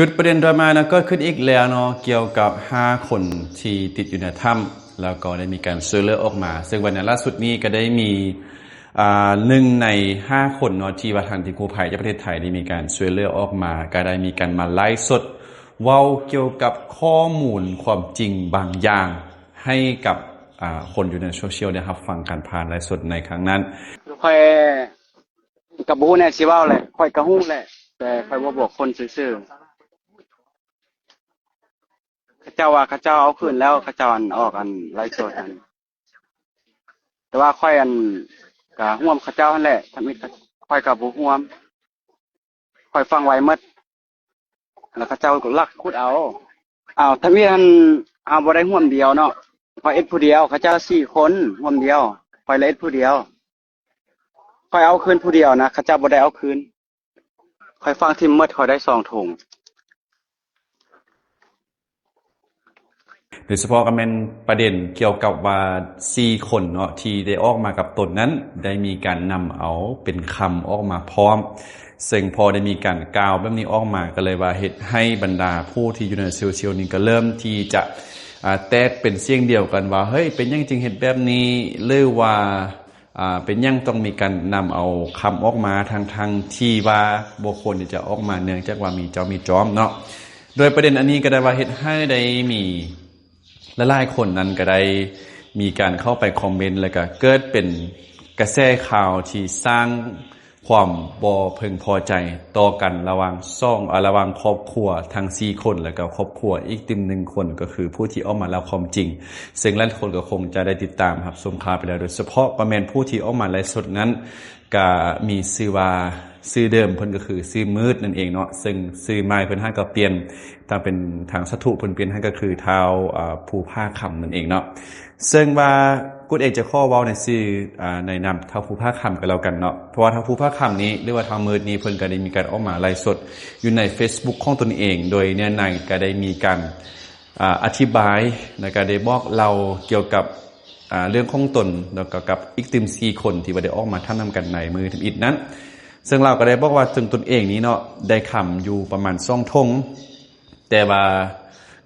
ຈຸດປະເດັນຕໍ່ມາເນາະ ເກີດຂຶ້ນອີກແລ້ວເນາະ ກ່ຽວກັບຫ້າຄົນທີ່ຕິດຢູ່ໃນຖ້ຳ ແລ້ວກໍໄດ້ມີການຊ່ວຍເຫຼືອອອກມາ ເຊິ່ງວ່າໃນລ່າສຸດນີ້ກໍໄດ້ມີ ອ່າ ໜຶ່ງໃນຫ້າຄົນເນາະ ທີ່ວ່າທາງທີມກູ້ໄພຈາກປະເທດໄທໄດ້ມີການຊ່ວຍເຫຼືອອອກມາ ກໍໄດ້ມີການມາໄລຟ໌ສົດເວົ້າກ່ຽວກັບຂໍ້ມູນຄວາມຈິງບາງຢ່າງ ໃຫ້ກັບ ອ່າ ຄົນຢູ່ໃນໂຊຊຽວໄດ້ຮັບຟັງກັນຜ່ານໄລຟ໌ສົດໃນຄັ້ງນັ້ນ. ຂ້ອຍກໍບໍ່ຮູ້ແນ່ຊິເວົ້າແຫຼະ ຂ້ອຍກໍຮູ້ແຫຼະ ແຕ່ຂ້ອຍບໍ່ບອກຄົນຊື່ໆ. ເຂົາເຈົ້າວ່າເຂົາເຈົ້າເອົາຄືນແລ້ວ ເຂົາເຈົ້າອັນອອກອັນໄລຟ໌ສົດຫັ້ນ ແຕ່ວ່າຂ້ອຍອັນກະຮ່ວມເຂົາເຈົ້າຫັ້ນແຫຼະ ທຳອິດຂ້ອຍກະບໍ່ຮ່ວມ ຂ້ອຍຝັງໄວ້ໝົດ ແລ້ວເຂົາເຈົ້າກໍລັກຂຸດເອົາ. ອ້າວ ທຳອິດຫັ້ນເຮົາບໍ່ໄດ້ຮ່ວມດຽວເນາະ ຂ້ອຍເຮັດຜູ້ດຽວ ເຂົາເຈົ້າສີ່ຄົນຮ່ວມດຽວ ຂ້ອຍລະເຮັດຜູ້ດຽວ. ຂ້ອຍເອົາຄືນຜູ້ດຽວນະ ເຂົາເຈົ້າບໍ່ໄດ້ເອົາຄືນ ຂ້ອຍຝັງຖິ້ມໝົດ ຂ້ອຍໄດ້ສອງຖົງ. ໂດຍສະເພາະກໍແມ່ນປະເດັນກ່ຽວກັບວ່າສີ່ຄົນເນາະ ທີ່ໄດ້ອອກມາກັບຕົນນັ້ນ ໄດ້ມີການນຳເອົາເປັນຄຳອອກມາພ້ອມ ເຊິ່ງພໍໄດ້ມີການກ່າວແບບນີ້ອອກມາ ກໍເລີຍວ່າເຮັດໃຫ້ບັນດາຜູ້ທີ່ຢູ່ໃນໂຊຊຽວນີ້ ກໍເລີ່ມທີ່ຈະ ອາ ແຕກເປັນສຽງດຽວກັນວ່າ ເຮີ້ຍ ເປັນຫຍັງຈຶ່ງເຮັດແບບນີ້ ຫຼືວ່າ ອ່າ ເປັນຫຍັງຕ້ອງມີການນຳເອົາຄຳອອກມາ ທັງໆທີ່ວ່າບໍ່ຄວນທີ່ຈະອອກມາ ເນື່ອງຈາກວ່າມີເຈົ້າມີຈອມເນາະ. ໂດຍປະເດັນອັນນີ້ກໍໄດ້ວ່າເຮັດໃຫ້ໄດ້ມີຫຼາຍໆຄົນນັ້ນກໍໄດ້ມີການເຂົ້າໄປຄອມເມັນ ແລ້ວກໍເກີດເປັນກະແສຂ່າວທີ່ສ້າງຄວາມບໍ່ເພິ່ງພໍໃຈຕໍ່ກັນລະຫວ່າງສອງ ອາ ລະຫວ່າງຄອບຄົວທັງສີ່ຄົນ ແລ້ວກໍຄອບຄົວອີກຕື່ມໜຶ່ງຄົນ ກໍຄືຜູ້ທີ່ອອກມາເລົ່າຄວາມຈິງ ເຊິ່ງຫຼາຍຄົນກໍຄົງຈະໄດ້ຕິດຕາມຮັບຊົມຂ່າວໄປແລ້ວ ໂດຍສະເພາະກໍແມ່ນຜູ້ທີ່ອອກມາໄລຟ໌ສົດນັ້ນ ກະມີຊື່ວ່າ ຊື່ເດີມເພິ່ນກໍຄືຊື່ມືດນັ້ນເອງເນາະ ເຊິ່ງຊື່ໃໝ່ເພິ່ນຫາກໍປ່ຽນ ທາງເປັນທາງສາທຸເພິ່ນປ່ຽນໃຫ້ກໍຄືທ້າວ ອາ ພູຜາຄຳນັ້ນເອງເນາະ. ເຊິ່ງວ່າກຸດເອງຈະຂໍເວົ້າໃນຊື່ ອາ ໃນນາມທ້າວພູຜາຄຳກໍແລ້ວກັນເນາະ ເພາະວ່າທ້າວພູຜາຄຳນີ້ ຫຼືວ່າທ້າວມືດນີ້ ເພິ່ນກໍໄດ້ມີການອອກມາໄລຟ໌ສົດຢູ່ໃນເຟສບຸກຂອງຕົນເອງ ໂດຍເນື້ອໃນກໍໄດ້ມີການ ອາ ອະທິບາຍ ແລ້ວກໍໄດ້ບອກເລົ່າກ່ຽວກັບ ອາ ເລື່ອງຂອງຕົນ ແລ້ວກໍກັບອີກຕື່ມສີ່ຄົນທີ່ວ່າໄດ້ອອກມາຖ້ຳນຳກັນໃນມື້ທຳອິດນັ້ນ ເຊິ່ງລາວກໍໄດ້ບອກວ່າຕົນ ຕົນເອງນີ້ເນາະ ໄດ້ຄຳຢູ່ປະມານສອງຖົງ ແຕ່ວ່າ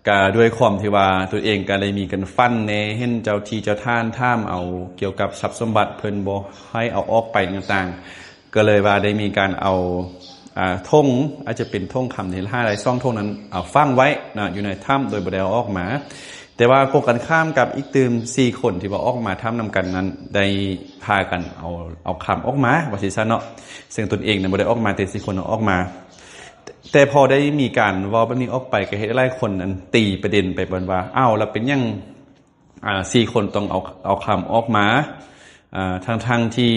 ກໍດ້ວຍຄວາມທີ່ວ່າຕົນເອງກໍໄດ້ມີການຝັນແດ່ ເຫັນເຈົ້າທີ່ເຈົ້າທ່ານຖາມເອົາກ່ຽວກັບຊັບສົມບັດ ເພິ່ນບໍ່ໃຫ້ເອົາອອກໄປຕ່າງໆ ກໍເລີຍວ່າໄດ້ມີການເອົາ ອາ ຖົງ ອາດຈະເປັນຖົງຄຳທີ່ຫາໄດ້ສອງຖົງນັ້ນ ເອົາຝັງໄວ້ເນາະ ຢູ່ໃນຖ້ຳໂດຍບໍ່ໄດ້ເອົາອອກມາ. ແຕ່ວ່າກົງກັນຂ້າມກັບອີກຕື່ມສີ່ຄົນທີ່ວ່າອອກມາຖ້ຳນຳກັນນັ້ນ ໄດ້ພາກັນເອົາ ເອົາຄຳອອກມາວ່າຊີ້ຊະເນາະ ເຊິ່ງຕົນເອງນັ້ນບໍ່ໄດ້ອອກມາ ແຕ່ສີ່ຄົນອອກມາ. ແຕ່ພໍໄດ້ມີການເວົ້າແບບນີ້ອອກໄປ ກໍເຮັດໃຫ້ຫຼາຍຄົນນັ້ນຕີປະເດັນໄປເປັນວ່າ ອ້າວ ແລ້ວເປັນຫຍັງ ອ່າ ສີ່ຄົນຕ້ອງເອົາ ເອົາຄຳອອກມາ ອ່າ ທັງໆທີ່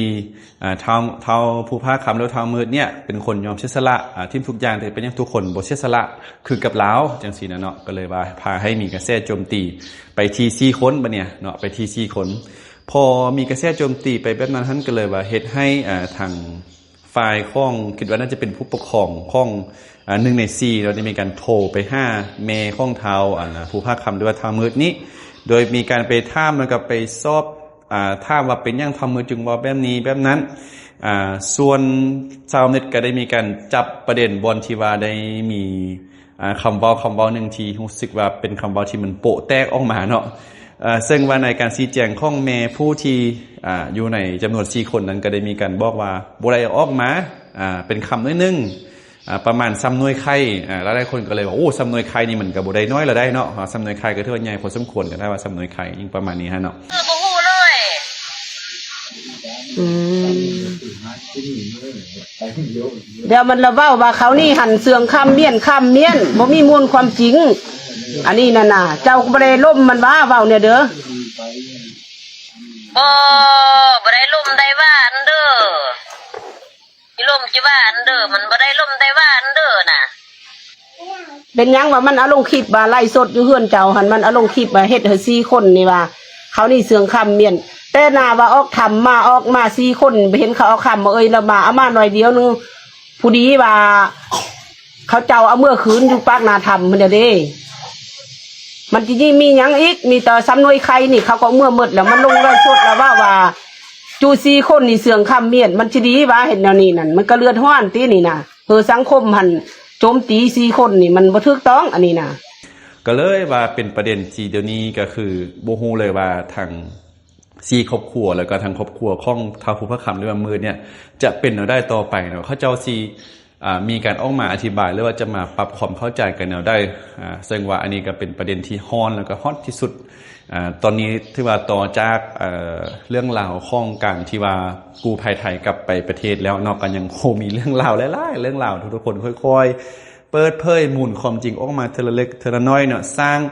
ອ່າ ທ້າວ ທ້າວພູຜາຄຳ ຫຼື ທ້າວມືດເນີ້ຍ ເປັນຄົນຍອມເສຍສະຫຼະ ອ່າ ຖິ້ມທຸກຢ່າງ ແຕ່ເປັນຫຍັງທຸກຄົນບໍ່ເສຍສະຫຼະຄືກັບລາວ ຈັ່ງຊີ້ນະເນາະ ກໍເລີຍວ່າພາໃຫ້ມີກະແສໂຈມຕີໄປທີ່ສີ່ຄົນ ບັດເນີ້ຍເນາະ ໄປທີ່ສີ່ຄົນ. ພໍມີກະແສໂຈມຕີໄປແບບນັ້ນຫັ້ນ ກໍເລີຍວ່າເຮັດໃຫ້ ອ່າ ທາງ ຝ່າຍຂອງ ຄິດວ່າໜ້າຈະເປັນຜູ້ປົກຄອງຂອງ ອາ ໜຶ່ງໃນສີ່ເນາະ ໄດ້ມີການໂທໄປຫາແມ່ຂອງທ້າວ ອັນ ອາ ພູຜາຄຳ ຫຼືວ່າທ້າວມືດນີ້ ໂດຍມີການໄປຖາມ ແລ້ວກໍໄປສອບ ອາ ຖາມວ່າເປັນຫຍັງທ້າວມືດຈຶ່ງເວົ້າແບບນີ້ແບບນັ້ນ. ອາ ສ່ວນຊາວເນັດກໍໄດ້ມີການຈັບປະເດັນບ່ອນທີ່ວ່າໄດ້ມີ ອາ ຄຳເວົ້າ ຄຳເວົ້າໜຶ່ງທີ່ຮູ້ສຶກວ່າເປັນຄຳເວົ້າທີ່ມັນໂປະແຕກອອກມາເນາະ ເຊິ່ງວ່າໃນການຊີ້ແຈງຂອງແມ່ຜູ້ທີ່ ອາ ຢູ່ໃນຈຳນວນສີ່ຄົນນັ້ນ ກໍໄດ້ມີການບອກວ່າບໍ່ໄດ້ເອົາອອກມາ ອາ ເປັນຄຳໜ້ອຍໜຶ່ງ ອາ ປະມານສ່ຳໜ່ວຍໄຂ່ ອາ ຫຼາຍໆຄົນກໍເລີຍວ່າ ໂອ້ ສ່ຳໜ່ວຍໄຂ່ນີ້ມັນກໍບໍ່ໄດ້ໜ້ອຍລະໄດ໋ເນາະ ວ່າສ່ຳໜ່ວຍໄຂ່ກໍຖືວ່າໃຫຍ່ພໍສົມຄວນ ກໍຖ້າວ່າສ່ຳໜ່ວຍໄຂ່ ອີ່ຫຍັງປະມານນີ້ຫັ້ນເນາະ. ອືມ ດຽວມັນລະເວົ້າວ່າເຂົານີ້ຫັ້ນເຊື່ອງຄຳມ້ຽນ ຄຳມ້ຽນ ບໍ່ມີມູນຄວາມຈິງ. ອັນນີ້ນັ້ນນະ ເຈົ້າກໍບໍ່ໄດ້ລົມມັນຫວາ ເວົ້າແນ່ເດີ. ບໍ່ ບໍ່ໄດ້ລົມໄດ້ຫວານເດີ. ຊິລົມຊິຫວານເດີ ມັນບໍ່ໄດ້ລົມໄດ້ຫວານເດີນະ. ເປັນຫຍັງວ່າມັນເອົາລົງຄລິບວ່າໄລຟ໌ສົດຢູ່ເຮືອນເຈົ້າຫັ້ນ ມັນເອົາລົງຄລິບວ່າເຮັດໃຫ້ສີ່ຄົນນີ້ວ່າ ເຂົານີ້ເຊື່ອງຄຳມ້ຽນ ແຕ່ໜ້າວ່າອອກຖ້ຳມາ ອອກມາສີ່ຄົນ ບໍ່ເຫັນເຂົາເອົາຄຳມາເອີຍ ລະມາເອົາມາໜ້ອຍດຽວໜຶ່ງ ຜູ້ດີວ່າເຂົາເຈົ້າເອົາເມືອຄືນຢູ່ປາກໜ້າຖ້ຳພຸ້ນເດ້. ມັນຊິມີຫຍັງອີກ ມີແຕ່ສ່ຳໜ່ວຍໄຂ່ນີ້ ເຂົາກໍເອົາເມືອໝົດແລ້ວ ມັນລົງໄລຟ໌ສົດແລ້ວວ່າ ວ່າ ຈູ່ສີ່ຄົນນີ້ເຊື່ອງຄຳມ້ຽນ ມັນຊິດີຫວາ ເຮັດແນວນີ້ນັ້ນ ມັນກໍເດືອດຮ້ອນຕິນີ້ນະ. ເອີ ສັງຄົມຫັ້ນ ໂຈມຕີສີ່ຄົນນີ້ມັນບໍ່ຖືກຕ້ອງ ອັນນີ້ນະ. ກໍເລີຍວ່າເປັນປະເດັນທີ່ດຽວນີ້ກໍຄືບໍ່ຮູ້ເລີຍວ່າທາງສີ່ຄອບຄົວ ແລ້ວກໍທາງຄອບຄົວຂອງທ້າວພູພາຄຳ ຫຼືວ່າມືດນີ້ຈະເປັນແນວໃດຕໍ່ໄປເນາະ ເຂົາເຈົ້າຊິ ອ່າ ມີການອອກມາອະທິບາຍ ຫຼືວ່າຈະມາປັບຄວາມເຂົ້າໃຈກັນແນວໃດ. ອ່າ ເຊິ່ງວ່າອັນນີ້ກໍເປັນປະເດັນທີ່ຮ້ອນ ແລ້ວກໍຮອດທີ່ສຸດ. ອ່າ ຕອນນີ້ຖືວ່າຕໍ່ຈາກ ເອີ ເລື່ອງລາວຂອງການທີ່ວ່າກູ້ໄພໄທກັບໄປປະເທດແລ້ວເນາະ ກໍຍັງຄົງມີເລື່ອງລາວຫຼາຍໆເລື່ອງລາວ ທຸກໆຄົນຄ່ອຍໆເປີດເຜີຍມູນຄວາມຈິງອອກມາເທື່ອລະເລັກເທື່ອລະນ້ອຍເນາະ ສ້າງ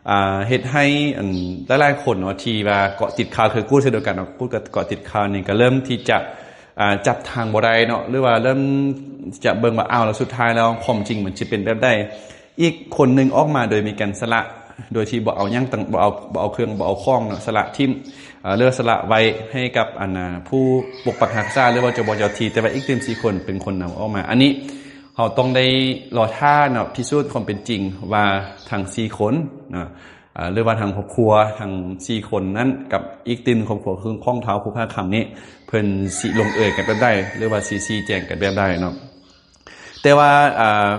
ອ່າ ເຮັດໃຫ້ ອັນ ຫຼາຍໆຄົນເນາະ ທີ່ວ່າເກາະຕິດຂ່າວ ຄືກູດເຊັ່ນດຽວກັນເນາະ ກູດກໍເກາະຕິດຂ່າວນີ້ ກໍເລີ່ມທີ່ຈະ ອ່າ ຈັບທາງບໍ່ໄດ້ເນາະ ຫຼືວ່າເລີ່ມຈະເບິ່ງວ່າ ອ້າວ ແລ້ວສຸດທ້າຍແລ້ວຄວາມຈິງມັນຊິເປັນແບບໃດ? ອີກຄົນໜຶ່ງອອກມາໂດຍມີການສະຫຼະ ໂດຍທີ່ບໍ່ເອົາຫຍັງຕ່າງ ບໍ່ເອົາ ບໍ່ເອົາເຄື່ອງ ບໍ່ເອົາຂອງເນາະ ສະຫຼະຖິ້ມ ເອີ ເຫຼືອສະຫຼະໄວ້ໃຫ້ກັບ ອັນ ອ່າ ຜູ້ປົກປັກຮັກສາ ຫຼືວ່າ ຈບຈທ ແຕ່ວ່າອີກຕື່ມສີ່ຄົນເປັນຄົນນຳອອກມາ. ອັນນີ້ເຮົາຕ້ອງໄດ້ລໍຖ້າເນາະ ພິສູດຄວາມເປັນຈິງວ່າທັງສີ່ຄົນເນາະ ເອີ ຫຼືວ່າທັງຄອບຄົວ ທັງສີ່ຄົນນັ້ນ ກັບອີກຕື່ມຄອບຄົວ ຄືຂອງທ້າວພູພາຄຳນີ້ ເພິ່ນຊິລົງເອີຍກັນແບບໃດ ຫຼືວ່າຊິຊີ້ແຈງກັນແບບໃດເນາະ. ແຕ່ວ່າ ອ່າ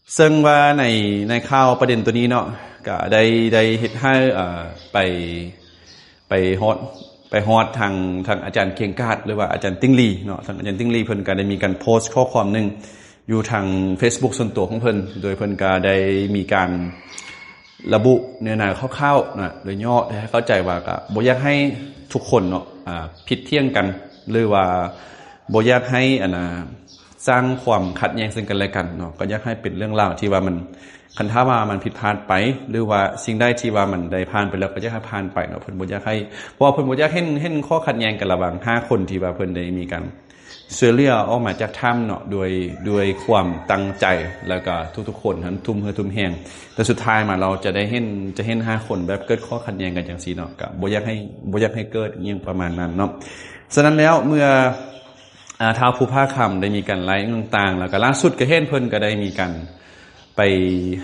ເຊິ່ງວ່າໃນ ໃນຂ່າວປະເດັນໂຕນີ້ເນາະ ກະໄດ້ ໄດ້ເຮັດໃຫ້ ເອີ ໄປ ໄປຮອດ ໄປຮອດທາງ ທາງອາຈານເກັ່ງກາດ ຫຼືວ່າອາຈານຕິ່ງລີເນາະ. ທາງອາຈານຕິ່ງລີເພິ່ນກະໄດ້ມີການໂພສຂໍ້ຄວາມໜຶ່ງຢູ່ທາງເຟສບຸກສ່ວນຕົວຂອງເພິ່ນ ໂດຍເພິ່ນກະໄດ້ມີການ ລະບຸເນື້ອໃນຄ່າວໆນະ ໂດຍຫຍໍ້ ແຕ່ໃຫ້ເຂົ້າໃຈວ່າກະບໍ່ຢາກໃຫ້ທຸກຄົນເນາະ ອ່າ ຜິດຖຽງກັນ ຫຼືວ່າບໍ່ຢາກໃຫ້ ອັນນ່າ ສ້າງຄວາມຂັດແຍ່ງເຊິ່ງກັນແລະກັນເນາະ. ກໍຢາກໃຫ້ເປັນເລື່ອງລາວທີ່ວ່າມັນ ຄັນຖ້າວ່າມັນຜິດພາດໄປ ຫຼືວ່າສິ່ງໃດທີ່ວ່າມັນໄດ້ຜ່ານໄປແລ້ວ ກໍຢາກໃຫ້ຜ່ານໄປເນາະ. ເພິ່ນບໍ່ຢາກໃຫ້ ເພາະວ່າເພິ່ນບໍ່ຢາກເຫັນ ເຫັນຂໍ້ຂັດແຍ່ງກັນລະຫວ່າງຫ້າຄົນທີ່ວ່າເພິ່ນໄດ້ມີການ ຊ່ວຍເຫຼືອອອກມາຈາກຖ້ຳເນາະ ດ້ວຍ ດ້ວຍຄວາມຕັ້ງໃຈ ແລ້ວກໍທຸກໆຄົນຫັ້ນທຸ່ມເຫື່ອທຸ່ມແຮງ ແຕ່ສຸດທ້າຍມາເຮົາຈະໄດ້ເຫັນ ຈະເຫັນຫ້າຄົນແບບເກີດຂໍ້ຂັດແຍ່ງກັນຈັ່ງຊີ້ເນາະ ກໍບໍ່ຢາກໃຫ້ ບໍ່ຢາກໃຫ້ເກີດອີ່ຫຍັງປະມານນັ້ນເນາະ. ສະນັ້ນແລ້ວເມື່ອ ອ່າ ທ້າວພູພາຄຳໄດ້ມີການໄລຟ໌ຕ່າງໆ ແລ້ວກໍລ່າສຸດກໍເຫັນເພິ່ນກໍໄດ້ມີການ ໄປ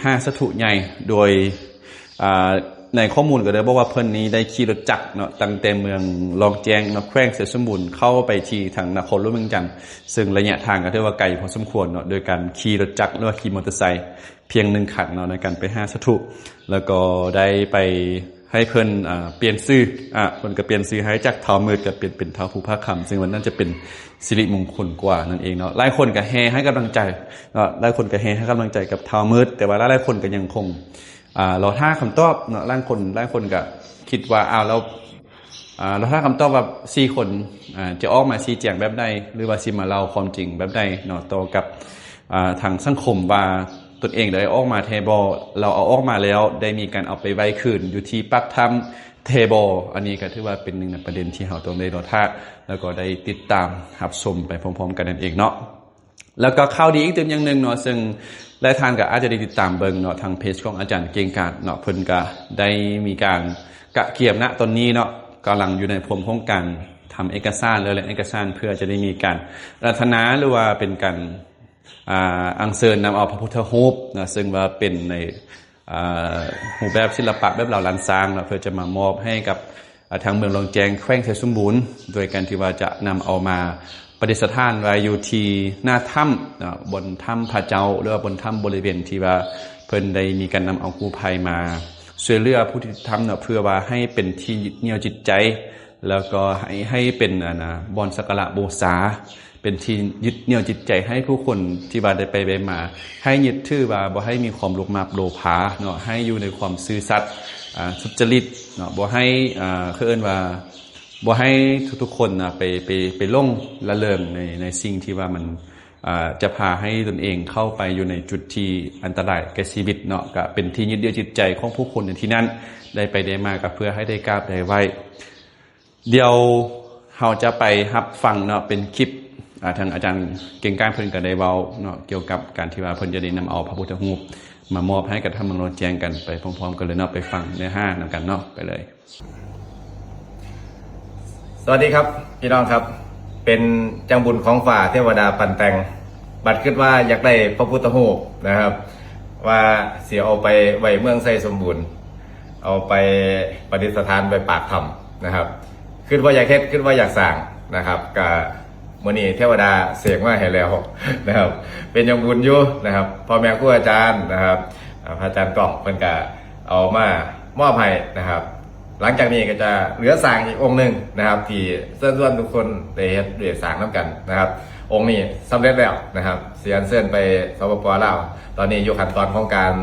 ຫາສາທຸໃຫຍ່ ໂດຍ ອ່າ ໃນຂໍ້ມູນກໍໄດ້ບອກວ່າເພິ່ນນີ້ໄດ້ຂີ່ລົດຈັກເນາະ ຕັ້ງແຕ່ເມືອງລອງແຈ້ງເນາະ ແຂວງໄຊສົມບູນ ເຂົ້າໄປທີ່ທາງນະຄອນຫຼວງວຽງຈັນ ເຊິ່ງໄລຍະທາງກໍຖືວ່າໄກພໍສົມຄວນເນາະ ໂດຍການຂີ່ລົດຈັກ ຫຼືວ່າຂີ່ມໍເຕີໄຊພຽງໜຶ່ງຄັນເນາະ ໃນການໄປຫາສາທຸ ແລ້ວກໍໄດ້ໄປ ໃຫ້ເພິ່ນ ອ່າ ປ່ຽນຊື່ ອ່າ ເພິ່ນກໍປ່ຽນຊື່ໃຫ້ຈາກທ້າວມືດ ກໍເປັນ ເປັນທ້າວພູພາຄຳ ເຊິ່ງວ່ານັ້ນຈະເປັນສິລິມົງຄົນກວ່ານັ້ນເອງເນາະ. ຫຼາຍຄົນກໍແຫ່ໃຫ້ກຳລັງໃຈເນາະ ຫຼາຍຄົນກໍແຫ່ໃຫ້ກຳລັງໃຈກັບທ້າວມືດ ແຕ່ວ່າຫຼາຍໆຄົນກໍຍັງຄົງ ອ່າ ລໍຖ້າຄຳຕອບເນາະ. ຫຼາຍຄົນ ຫຼາຍຄົນກໍຄິດວ່າ ອ້າວ ແລ້ວ ອ່າ ລໍຖ້າຄຳຕອບວ່າສີ່ຄົນ ອ່າ ຈະອອກມາຊີ້ແຈງແບບໃດ ຫຼືວ່າຊິມາເລົ່າຄວາມຈິງແບບໃດເນາະ ຕໍ່ກັບ ອ່າ ທາງສັງຄົມວ່າຕົນເອງໄດ້ອອກມາແທ້ບໍ່ ແລ້ວເອົາອອກມາແລ້ວໄດ້ມີການເອົາໄປໄວ້ຄືນຢູ່ທີ່ປາກຖ້ຳແທ້ບໍ່. ອັນນີ້ກໍຖືວ່າເປັນໜຶ່ງໃນປະເດັນທີ່ເຮົາຕ້ອງໄດ້ລໍຖ້າ ແລ້ວກໍໄດ້ຕິດຕາມຮັບຊົມໄປພ້ອມໆກັນນັ້ນເອງເນາະ. ແລ້ວກໍຂ່າວດີອີກຕື່ມຢ່າງໜຶ່ງເນາະ ເຊິ່ງຫຼາຍທ່ານກໍອາດຈະໄດ້ຕິດຕາມເບິ່ງເນາະ ທາງເພຈຂອງອາຈານເກັ່ງກາດເນາະ ເພິ່ນກໍໄດ້ມີການກະກຽມນະຕອນນີ້ເນາະ ກຳລັງຢູ່ໃນພວມຂອງການທຳເອກະສານ ແລະ ແລະເອກະສານ ເພື່ອຈະໄດ້ມີການອາລາທະນາ ຫຼືວ່າເປັນການ ອ່າ ອັນເຊີນນຳເອົາພະພຸດທະຮູບນະ ເຊິ່ງວ່າເປັນໃນ ອ່າ ຮູບແບບສິລະປະແບບລາວລ້ານຊ້າງເນາະ ເພື່ອຈະມາມອບໃຫ້ກັບ ອ່າ ທາງເມືອງລອງແຈ້ງ ແຂວງໄຊສົມບູນ ໂດຍການທີ່ວ່າຈະນຳເອົາມາປະດິດສະຖານໄວ້ຢູ່ທີ່ໜ້າຖ້ຳເນາະ ບ່ອນຖ້ຳພະເຈົ້າ ຫຼືວ່າບ່ອນຖ້ຳບໍລິເວນທີ່ວ່າເພິ່ນໄດ້ມີການນຳເອົາກູ້ໄພມາຊ່ວຍເຫຼືອຜູ້ທີ່ຕິດຖ້ຳເນາະ ເພື່ອວ່າໃຫ້ເປັນທີ່ຍຶດໜ່ຽວຈິດໃຈ ແລ້ວກໍໃຫ້ ໃຫ້ເປັນ ອັນນ່າ ບ່ອນສັກກາລະບູຊາ ເປັນທີ່ຍຶດໜ່ຽວຈິດໃຈໃຫ້ຜູ້ຄົນທີ່ວ່າໄດ້ໄປໄປມາ ໃຫ້ຍຶດຖືວ່າບໍ່ໃຫ້ມີຄວາມໂລບມາບໂລພາເນາະ ໃຫ້ຢູ່ໃນຄວາມຊື່ສັດ ອ່າ ສຸດຈະລິດເນາະ ບໍ່ໃຫ້ ອ່າ ເຂົາເອີ້ນວ່າ ບໍ່ໃຫ້ທຸກໆຄົນນະ ໄປ ໄປ ໄປຫຼົງລະເລີງໃນ ໃນສິ່ງທີ່ວ່າມັນ ອ່າ ຈະພາໃຫ້ຕົນເອງເຂົ້າໄປຢູ່ໃນຈຸດທີ່ອັນຕະລາຍແກ່ຊີວິດເນາະ ກະເປັນທີ່ຍຶດເໜືອຈິດໃຈຂອງຜູ້ຄົນໃນທີ່ນັ້ນ ໄດ້ໄປໄດ້ມາ ກະເພື່ອໃຫ້ໄດ້ກາບໄດ້ໄຫວ້. ດຽວເຮົາຈະໄປຮັບຟັງເນາະ ເປັນຄລິບ ອ່າ ທາງອາຈານເກັ່ງກາດເພິ່ນກໍໄດ້ເວົ້າເນາະ ກ່ຽວກັບການທີ່ວ່າເພິ່ນຈະໄດ້ນຳເອົາພະພຸດທະຮູບມາມອບໃຫ້ກັບທາງເມືອງລອງແຈ້ງກັນ ໄປພ້ອມໆກັນເລີຍເນາະ ໄປຟັງເນື້ອຫານຳກັນເນາະ ໄປເລີຍ. ສະຫວັດດີຄັບ ພີ່ນ້ອງຄັບ ເປັນຈັ່ງບຸນຂອງຟ້າເທວະດາປັ້ນແຕ່ງ ບັດຄິດວ່າຢາກໄດ້ພະພຸດທະຮູບນະຄັບ ວ່າຊິເອົາໄປໄວ້ເມືອງໄຊສົມບູນ ເອົາໄປປະດິດສະຖານໄວ້ປາກຖ້ຳນະຄັບ ຄິດວ່າຢາກເຮັດ ຄິດວ່າຢາກສ້າງນະຄັບ ກະ ມື້ນີ້ເທວະດາເສກມາໃຫ້ແລ້ວນະຄັບ ເປັນຫຍັງບຸນຢູ່ນະຄັບ ພໍ່ແມ່ຄູອາຈານນະຄັບ ອ່າ ພະອາຈານກ້ອງເພິ່ນກະເອົາມາມອບໃຫ້ນະຄັບ. ຫຼັງຈາກນີ້ກໍຈະເຫຼືອສ້າງອີກອົງໜຶ່ງນະຄັບ ທີ່ເຊີນຊວນທຸກຄົນໄດ້ເຮັດໄດ້ສ້າງນຳກັນນະຄັບ. ອົງນີ້ສຳເລັດແລ້ວນະຄັບ ຊິອັນເຊີນໄປ ສປປ ລາວ ຕອນນີ້ຢູ່ຂັ້ນຕອນຂອງການ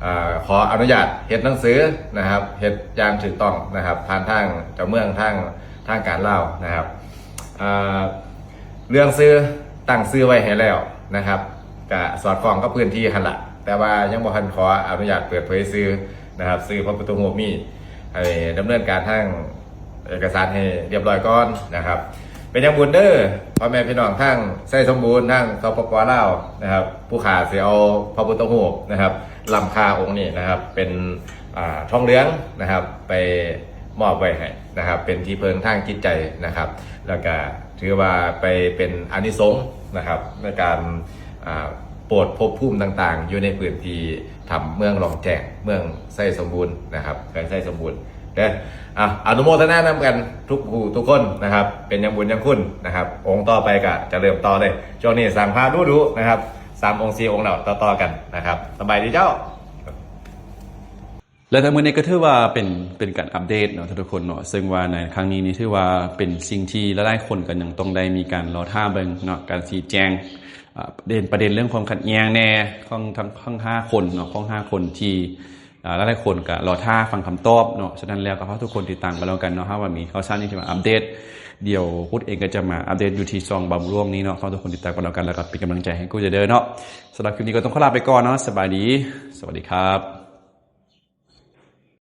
ເອີ ຂໍອະນຸຍາດເຮັດໜັງສືນະຄັບ ເຮັດຢ່າງຖືກຕ້ອງນະຄັບ ຜ່ານທາງເຈົ້າເມືອງ ທາງ ທາງການລາວນະຄັບ. ເອີ ເລື່ອງຊື່ ຕັ້ງຊື່ໄວ້ໃຫ້ແລ້ວນະຄັບ ກະສອດຄ່ອງກັບພື້ນທີ່ຫັ້ນລະ ແຕ່ວ່າຍັງບໍ່ທັນຂໍອະນຸຍາດເປີດເຜີຍຊື່ນະຄັບ. ຊື່ພະພຸດທະຮູບມີ ໃຫ້ດຳເນີນການທາງເອກະສານໃຫ້ຮຽບຮ້ອຍກ່ອນນະຄັບ. ເປັນຫຍັງບຸນເດີ ພໍ່ແມ່ພີ່ນ້ອງທາງໄຊສົມບູນ ທາງ ສປປ ລາວນະຄັບ ຜູ້ຂ້າຊິເອົາພະພຸດທະຮູບນະຄັບ ລ້ຳຄ່າອົງນີ້ນະຄັບ ເປັນ ອ່າ ທອງເຫຼືອງນະຄັບ ໄປມອບໄວ້ໃຫ້ນະຄັບ ເປັນທີ່ເພິ່ງທາງຈິດໃຈນະຄັບ ແລ້ວກະຖືວ່າໄປເປັນອານິສົງນະຄັບ ໃນການ ອ່າ ໂປດພົບພູມຕ່າງໆ ຢູ່ໃນພື້ນທີ່ຖ້ຳເມືອງລ່ອງແຈ້ງ ເມືອງໄຊສົມບູນນະຄັບ ແຂວງໄຊສົມບູນເດີ. ອ່າ ອະນຸໂມທະນານຳກັນທຸກຜູ້ທຸກຄົນນະຄັບ ເປັນຫຍັງບຸນຫຍັງຄຸນນະຄັບ. ອົງຕໍ່ໄປກະຈະເລີ່ມຕໍ່ເລີຍ ຊ່ວງນີ້ສ້າງພະດຸໆນະຄັບ ສາມອົງສີ່ອົງແລ້ວຕໍ່ໆກັນນະຄັບ. ສະບາຍດີເຈົ້າ. ແລະ ທັງໝົດນີ້ກໍຖືວ່າເປັນ ເປັນການອັບເດດເນາະທຸກໆຄົນເນາະ ເຊິ່ງວ່າໃນຄັ້ງນີ້ນີ້ຖືວ່າເປັນສິ່ງທີ່ຫຼາຍໆຄົນກໍຍັງຕ້ອງໄດ້ມີການລໍຖ້າເບິ່ງເນາະ ການຊີ້ແຈງ ອ່າ ປະເດັນ ປະເດັນເລື່ອງຄວາມຂັດແຍ່ງແດ່ ຂອງທັງ ທັງຫ້າຄົນເນາະ ຂອງຫ້າຄົນທີ່ ອ່າ ຫຼາຍໆຄົນກໍລໍຖ້າຟັງຄຳຕອບເນາະ. ສະນັ້ນແລ້ວກໍຝາກທຸກຄົນຕິດຕາມກັນແລ້ວກັນເນາະ ຖ້າວ່າມີຂ່າວສານຫຍັງທີ່ວ່າອັບເດດ ດຽວກຸດເອງກໍຈະມາອັບເດດຢູ່ທີ່ຊ່ອງບ່າວບຸນຫຼວງນີ້ເນາະ. ຝາກທຸກຄົນຕິດຕາມກັນແລ້ວກັນ ແລ້ວກໍເປັນກຳລັງໃຈໃຫ້ກຸດເດີເນາະ. ສຳລັບຄລິບນີ້ກໍຕ້ອງຂໍລາໄປກ່ອນເນາະ. ສະບາຍດີ ສະຫວັດດີຄັບ.